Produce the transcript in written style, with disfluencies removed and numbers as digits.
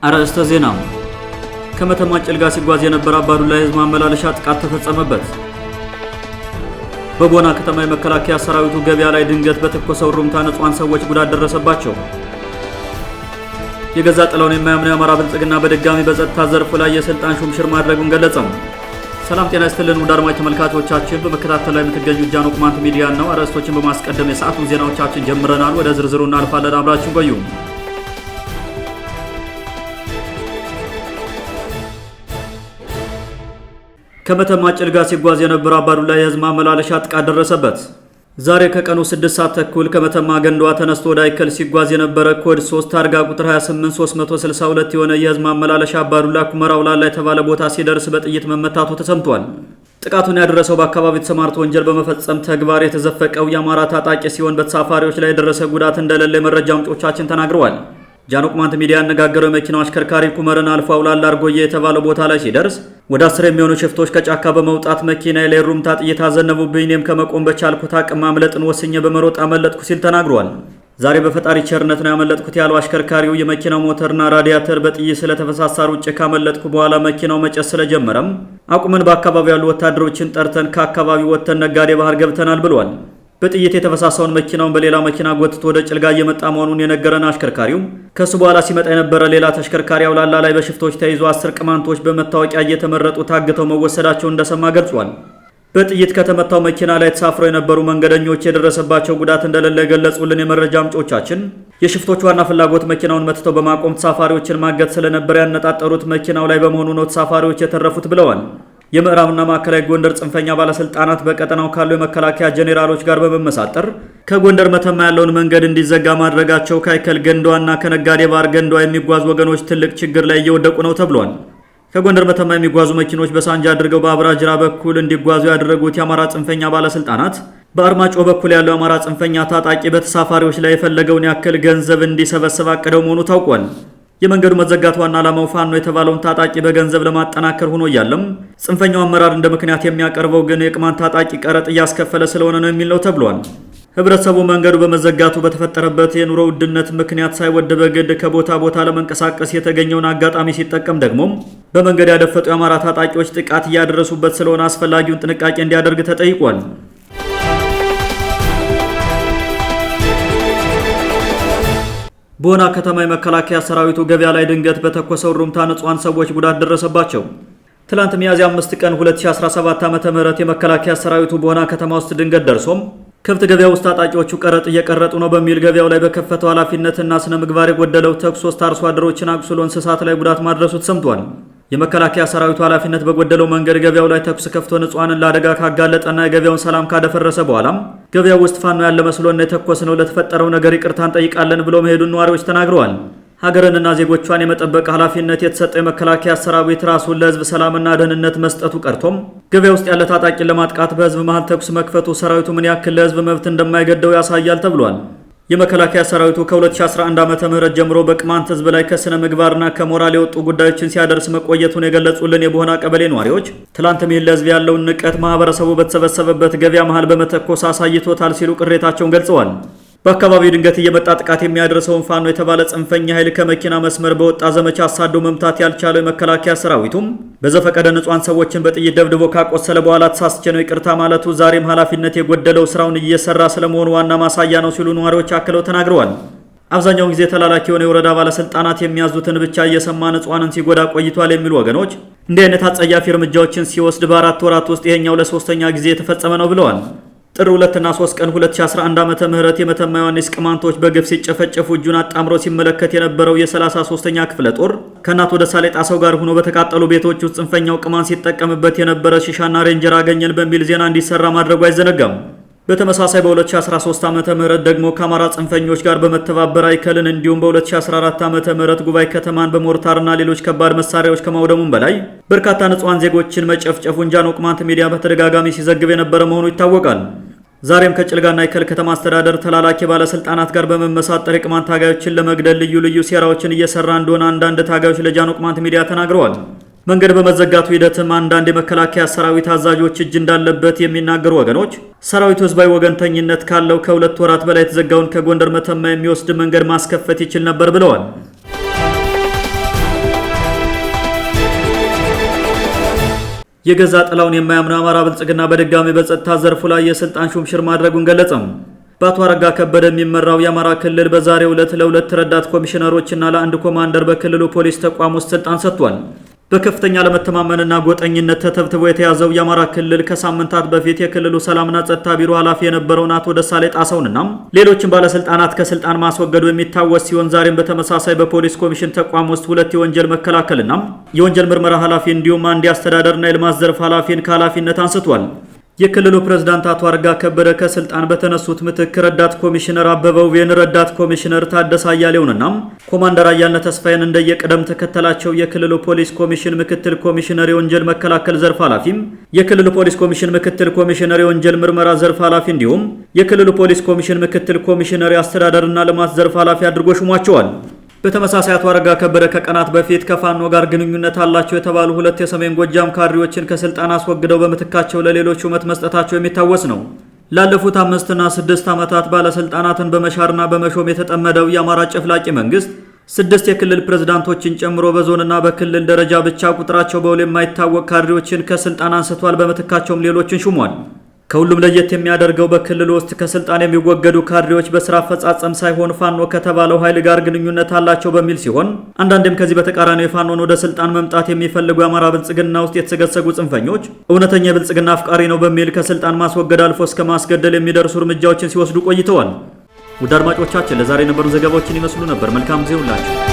አርዕስተ ዜና። ከመተማ ጭልጋ ሲጓዝ የነበረ አባዱላ የህዝብ ማመላለሻ ጥቃት ተፈጸመበት። በቦና ከተማ የመከላከያ ሰራዊቱ ገበያ ላይ ድንገት በተኮሰው ሩምታ ንጹሃን ሰዎች ጉዳት ደረሰባቸው። የገዛ ጥላውን የማያምነው የአማራ ብልጽግና በድጋሚ በጸጥታ ዘርፉ ላይ የስልጣን ሹምሽር ማድረጉን ገለጸም። ሰላም ጤና ይስጥልን ውድ አድማጭ ተመልካቾቻችን፣ በመከታተል ላይ የምትገኙት ጃኖ ቅማንት ሚዲያ ነው። አርዕስቶችን በማስቀደም የሰዓቱን ዜናዎቻችን ጀምረናል። ወደ ዝርዝሩ እናልፋለን። አብራችሁን ቆዩ። ከመተማ ጭልጋ ሲጓዝ የነበረ አባዱላ የህዝብ ማመላለሻ ጥቃት ደረሰበት። ዛሬ ከቀኑ 6:30 ከመተማ ገንዷ ተነስቶ ወደ አይከል ሲጓዝ የነበረ ኮድ 3 ታርጋ ቁጥር 28362 የሆነ የህዝብ ማመላለሻ አባዱላ ኩመራ ውላላ የተባለ ቦታ ሲደርስ በጥይት መመታቱ ተሰምቷል። ጥቃቱን ያደረሰው በአካባቢው ተሰማርቶ ወንጀል በመፈጸም ተግባር የተዘፈቀው የአማራ ታጣቂ ሲሆን በተሳፋሪዎች ላይ የደረሰ ጉዳት እንደሌለ የመረጃ ምንጮቻችን ተናግረዋል። ጃኖ ቅማንት ሚዲያ ያነጋገረው የመኪናው አሽከርካሪ ኩመርን አልፎ አውላላ አርጎዬ የተባለው ቦታ ላይ ሲደርስ ወደ 10 የሚሆኑ ሽፍቶች ከጫካ በመውጣት መኪና ላይ ሩምታ ጥይት አዘነቡብኝ፣ እኔም ከመቆም በቻልኩት አቅም ማምለጥን ወስኜ በመሮጥ አመለጥኩ ሲል ተናግሯል። ዛሬ በፈጣሪ ቸርነት ነው ያመለጥኩት ያለው አሽከርካሪው የመኪናው ሞተርና ራዲያተር በጥይት ስለተፈሳሳ ሩጬ ካመለጥኩ በኋላ መኪናው መጨስ ስለጀመረም አቁመን በአካባቢው ያሉ ወታደሮችን ጠርተን ከአካባቢው ወጥተን ነጋዴ ባህር ገብተናል ብሏል። በጥይት የተፈሳሰውን መኪናውን በሌላ መኪና ጎትቶ ወደ ጭልጋ እየመጣ መሆኑን የነገረን አሽከርካሪው ከሱ በኋላ ሲመጣ የነበረ ሌላ ተሽከርካሪ አውላላ ላይ በሽፍቶች ተይዞ 10 ቅማንቶች በመታወቂያ እየተመረጡ ታግተው መወሰዳቸውን እንደሰማ ገልጿል። በጥይት ከተመታው መኪና ላይ ተሳፍረው የነበሩ መንገደኞች የደረሰባቸው ጉዳት እንደሌለ የገለጹልን የመረጃ ምንጮቻችን የሽፍቶች ዋና ፍላጎት መኪናውን መትተው በማቆም ተሳፋሪዎችን ማገት ስለነበር ያነጣጠሩት መኪናው ላይ በመሆኑ ነው ተሳፋሪዎች የተረፉት ብለዋል። የምዕራብና ማዕከላዊ ጎንደር ጽንፈኛ ባለስልጣናት በቀጠናው ካሉ የመከላከያ ጄኔራሎች ጋር በመመሳጠር ከጎንደር መተማ ያለውን መንገድ እንዲዘጋ ማድረጋቸው ከአይከል ገንዷና ከነጋዴ ባር ገንዷ የሚጓዙ ወገኖች ትልቅ ችግር ላይ እየወደቁ ነው ተብሏል። ከጎንደር መተማ የሚጓዙ መኪኖች በሳንጃ አድርገው በአብራጅራ በኩል እንዲጓዙ ያደረጉት የአማራ ጽንፈኛ ባለስልጣናት በአርማጮ በኩል ያለው የአማራ ጽንፈኛ ታጣቂ በተሳፋሪዎች ላይ የፈለገውን ያክል ገንዘብ እንዲሰበስብ አቅደው መሆኑ ታውቋል። የመንገዱ መዘጋት ዋና ዓላማው ፋኖ የተባለውን ታጣቂ በገንዘብ ለማጠናከር ሆኖ እያለም ጽንፈኛው አመራር እንደ ምክንያት የሚያቀርበው ግን የቅማንት ታጣቂ ቀረጥ እያስከፈለ ስለሆነ ነው የሚል ነው ተብሏል። ህብረተሰቡ መንገዱ በመዘጋቱ በተፈጠረበት የኑሮ ውድነት ምክንያት ሳይወድ በግድ ከቦታ ቦታ ለመንቀሳቀስ የተገኘውን አጋጣሚ ሲጠቀም ደግሞ በመንገድ ያደፈጡ የአማራ ታጣቂዎች ጥቃት እያደረሱበት ስለሆነ አስፈላጊውን ጥንቃቄ እንዲያደርግ ተጠይቋል። ቦና ከተማ የመከላከያ ሰራዊቱ ገበያ ላይ ድንገት በተኮሰው ሩምታ ንጹሃን ሰዎች ጉዳት ደረሰባቸው። ትላንት ሚያዝያ 5 ቀን 2017 ዓ.ም የመከላከያ ሰራዊቱ ቦና ከተማ ውስጥ ድንገት ደርሶም ከብት ገበያ ውስጥ ታጣቂዎቹ ቀረጥ እየቀረጡ ነው በሚል ገበያው ላይ በከፈተው ኃላፊነትና ስነ ምግባር የጎደለው ተኩስ 3 አርሶ አደሮችን አቁስሎ እንስሳት ላይ ጉዳት ማድረሱ ተሰምቷል። የመከላከያ ሰራዊቱ ኃላፊነት በጎደለው መንገድ ገበያው ላይ ተኩስ ከፍቶ ንጹሃንን ለአደጋ ካጋለጠና የገበያውን ሰላም ካደፈረሰ በኋላም ገበያው ውስጥ ፋኖ ያለ መስሎን የተኮስነው ለተፈጠረው ነገር ይቅርታ እንጠይቃለን ብሎ መሄዱን ነዋሪዎች ተናግረዋል። ሀገርንና ዜጎቿን የመጠበቅ ኃላፊነት የተሰጠው የመከላከያ ሰራዊት ራሱን ለሕዝብ ሰላምና ደህንነት መስጠቱ ቀርቶም ገበያ ውስጥ ያለ ታጣቂን ለማጥቃት በሕዝብ መሃል ተኩስ መክፈቱ ሰራዊቱ ምን ያክል ለሕዝብ መብት እንደማይገደው ያሳያል ተብሏል። የመከላከያ ሰራዊቱ ከ2011 ዓ.ም ጀምሮ በቅማንት ሕዝብ ላይ ከስነ ምግባርና ከሞራል የወጡ ጉዳዮችን ሲያደርስ መቆየቱን የገለጹልን የቦሆና ቀበሌ ነዋሪዎች ትላንትም ይህን ለሕዝብ ያለውን ንቀት ማህበረሰቡ በተሰበሰበበት ገበያ መሃል በመተኮስ አሳይቶታል ሲሉ ቅሬታቸውን ገልጸዋል። በአካባቢው ድንገት እየመጣ ጥቃት የሚያደርሰውን ፋኖ የተባለ ጽንፈኛ ኃይል ከመኪና መስመር በወጣ ዘመቻ አሳዶ መምታት ያልቻለው የመከላከያ ሰራዊቱም በዘፈቀደ ንጹሃን ሰዎችን በጥይት ደብድቦ ካቆሰለ በኋላ ተሳስቼ ነው ይቅርታ ማለቱ ዛሬም ኃላፊነት የጎደለው ስራውን እየሰራ ስለመሆኑ ዋና ማሳያ ነው ሲሉ ነዋሪዎች አክለው ተናግረዋል። አብዛኛውን ጊዜ ተላላኪ የሆነ የወረዳ ባለስልጣናት የሚያዙትን ብቻ እየሰማ ንጹሃንን ሲጎዳ ቆይቷል የሚሉ ወገኖች እንዲህ አይነት አጸያፊ እርምጃዎችን ሲወስድ በ4 ወራት ውስጥ ይሄኛው ለሶስተኛ ጊዜ የተፈጸመ ነው ብለዋል። ጥር 2 እና 3 ቀን 2011 ዓመተ ምህረት የመተማ ዮሐንስ ቅማንቶች በግፍ ሲጨፈጨፉ እጁን አጣምሮ ሲመለከት የነበረው የ33ኛ ክፍለ ጦር ከእናት ወደ ሳሌ ጣሰው ጋር ሆኖ በተቃጠሉ ቤቶች ውስጥ ጽንፈኛው ቅማንት ሲጠቀምበት የነበረ ሺሻና ሬንጀር አገኘን በሚል ዜና እንዲሰራ ማድረጉ አይዘነጋም። በተመሳሳይ በ2013 ዓመተ ምህረት ደግሞ ከአማራ ጽንፈኞች ጋር በመተባበር አይከልን እንዲሁም በ2014 ዓመተ ምህረት ጉባኤ ከተማን በሞርታርና ሌሎች ከባድ መሳሪያዎች ከማውደሙም በላይ በርካታ ንጹሃን ዜጎችን መጨፍጨፉን ጃኖ ቅማንት ሚዲያ በተደጋጋሚ ሲዘግብ የነበረ መሆኑ ይታወቃል። ዛሬም ከጭልጋና አይከል ከተማ አስተዳደር ተላላኪ ባለስልጣናት ጋር በመመሳጠር የቅማንት ታጋዮችን ለመግደል ልዩ ልዩ ሴራዎችን እየሰራ እንደሆነ አንዳንድ ታጋዮች ለጃኖ ቅማንት ሚዲያ ተናግረዋል። መንገድ በመዘጋቱ ሂደትም አንዳንድ የመከላከያ ሰራዊት አዛዦች እጅ እንዳለበት የሚናገሩ ወገኖች ሰራዊቱ ህዝባዊ ወገንተኝነት ካለው ከ2 ወራት በላይ የተዘጋውን ከጎንደር መተማ የሚወስድ መንገድ ማስከፈት ይችል ነበር ብለዋል። የገዛ ጥላውን የማያምነው አማራ ብልጽግና በድጋሚ በጸጥታ ዘርፉ ላይ የስልጣን ሹምሽር ማድረጉን ገለጸም። በአቶ አረጋ ከበደ የሚመራው የአማራ ክልል በዛሬው ዕለት ለሁለት ረዳት ኮሚሽነሮችና ለአንድ ኮማንደር በክልሉ ፖሊስ ተቋም ውስጥ ስልጣን ሰጥቷል። በከፍተኛ ለመተማመንና ጎጠኝነት ተተብትቦ የተያዘው የአማራ ክልል ከሳምንታት በፊት የክልሉ ሰላምና ጸጥታ ቢሮ ኃላፊ የነበረውን አቶ ደሳለኝ ጣሰውንና ሌሎችን ባለስልጣናት ከስልጣን ማስወገዱ የሚታወስ ሲሆን ዛሬም በተመሳሳይ በፖሊስ ኮሚሽን ተቋም ውስጥ ሁለት የወንጀል መከላከልና የወንጀል ምርመራ ኃላፊ እንዲሁም አንድ የአስተዳደርና የልማት ዘርፍ ኃላፊን ከኃላፊነት አንስቷል። የክልሉ ፕሬዝዳንት አቶ አረጋ ከበደ ከስልጣን በተነሱት ምትክ ረዳት ኮሚሽነር አበበ ውቤን፣ ረዳት ኮሚሽነር ታደሰ አያሌውንና ኮማንደር አያልነ ተስፋዬን እንደየቅደም ተከተላቸው የክልሉ ፖሊስ ኮሚሽን ምክትል ኮሚሽነር የወንጀል መከላከል ዘርፍ ኃላፊም፣ የክልሉ ፖሊስ ኮሚሽን ምክትል ኮሚሽነር የወንጀል ምርመራ ዘርፍ ኃላፊ እንዲሁም የክልሉ ፖሊስ ኮሚሽን ምክትል ኮሚሽነር የአስተዳደርና ልማት ዘርፍ ኃላፊ አድርጎ ሹሟቸዋል። በተመሳሳይ አቶ አረጋ ከበደ ከቀናት በፊት ከፋኖ ጋር ግንኙነት አላቸው የተባሉ ሁለት የሰሜን ጎጃም ካድሬዎችን ከስልጣን አስወግደው በምትካቸው ለሌሎች ሹመት መስጠታቸው የሚታወስ ነው። ላለፉት 5 እና 6 ዓመታት ባለስልጣናትን በመሻርና በመሾም የተጠመደው የአማራ ጨፍላቂ መንግስት 6 የክልል ፕሬዝዳንቶችን ጨምሮ በዞንና በክልል ደረጃ ብቻ ቁጥራቸው በውል የማይታወቅ ካድሬዎችን ከስልጣን አንስቷል። በምትካቸውም ሌሎችን ሹሟል። ከሁሉም ለየት የሚያደርገው በክልሉ ውስጥ ከስልጣን የሚወገዱ ካድሬዎች በስራ አፈጻጸም ሳይሆን ፋኖ ከተባለው ኃይል ጋር ግንኙነት አላቸው በሚል ሲሆን አንዳንዴም ከዚህ በተቃራኒው የፋኖን ወደ ስልጣን መምጣት የሚፈልጉ የአማራ ብልጽግና ውስጥ የተሰገሰጉ ጽንፈኞች እውነተኛ የብልጽግና አፍቃሪ ነው በሚል ከስልጣን ማስወገድ አልፎ እስከ ማስገደል የሚደርሱ እርምጃዎችን ሲወስዱ ቆይተዋል። ውድ አድማጮቻችን ለዛሬ የነበሩ ዘገባዎችን ይመስሉ ነበር። መልካም ጊዜ ሁላችሁ።